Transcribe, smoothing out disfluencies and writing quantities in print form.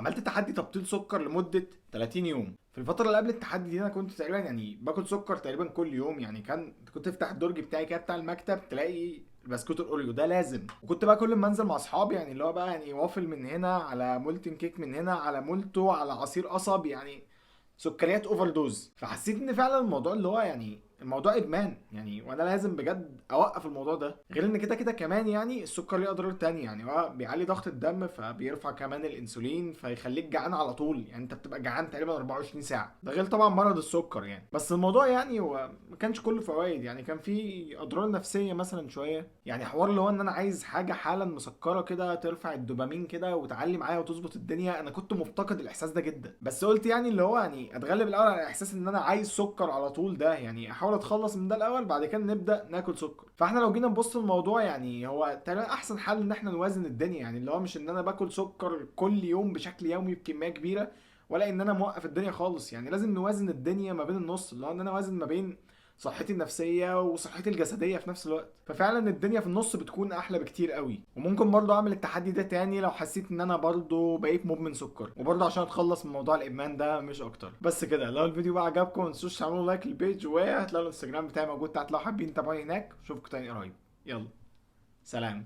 عملت تحدي تبطيل سكر لمدة 30 يوم. في الفترة اللي قبل التحدي دي انا كنت تقريبا يعني باكل سكر تقريبا كل يوم، يعني كنت تفتح الدرج بتاعي كده بتاع المكتب تلاقي البسكوت الاوريو ده لازم. وكنت بقى كل ما انزل مع اصحابي يعني اللي هو بقى يعني وافل من هنا، على molten cake من هنا، على مولتو، على عصير قصب، يعني سكريات overdose. فحسيت ان فعلا الموضوع اللي هو يعني الموضوع ادمان يعني، وانا لازم بجد اوقف الموضوع ده. غير ان كده كده كمان يعني السكر ليه اضرار تانية، يعني هو بيعلي ضغط الدم فبيرفع كمان الانسولين فيخليك جعان على طول، يعني انت بتبقى جعان تقريبا 24 ساعة، ده غير طبعا مرض السكر يعني. بس الموضوع يعني هو ما كانش كله فوائد، يعني كان في اضرار نفسية مثلا شوية، يعني حوار اللي هو ان انا عايز حاجة حالا مسكرة كده ترفع الدوبامين كده وتعلي معايا وتظبط الدنيا. انا كنت مفتقد الاحساس ده جدا، بس قلت يعني اللي هو يعني اتغلب الاول على احساس ان انا عايز سكر على طول ده، يعني احاول اتخلص من ده الاول بعد كده نبدا ناكل سكر. فاحنا لو جينا نبص للموضوع يعني هو تقريبا احسن حل ان احنا نوازن الدنيا، يعني اللي هو مش ان انا باكل سكر كل يوم بشكل يومي بكمية كبيرة، ولا ان انا موقف الدنيا خالص. يعني لازم نوازن الدنيا ما بين النص، اللي هو ان انا اوازن ما بين صحتي النفسية وصحتي الجسدية في نفس الوقت. ففعلا الدنيا في النص بتكون احلى بكتير قوي. وممكن برضو اعمل التحدي ده تاني لو حسيت ان انا برضو بقيت مدمن سكر، وبرضو عشان اتخلص من موضوع الادمان ده مش اكتر. بس كده، لو الفيديو بقى عجبكم ما تنسوش تعملوا like لل page، وهتلاقوا الانستجرام بتاعي موجود تحت لو حابين تتابعوني هناك. اشوفكم تاني قريب، يلا سلام.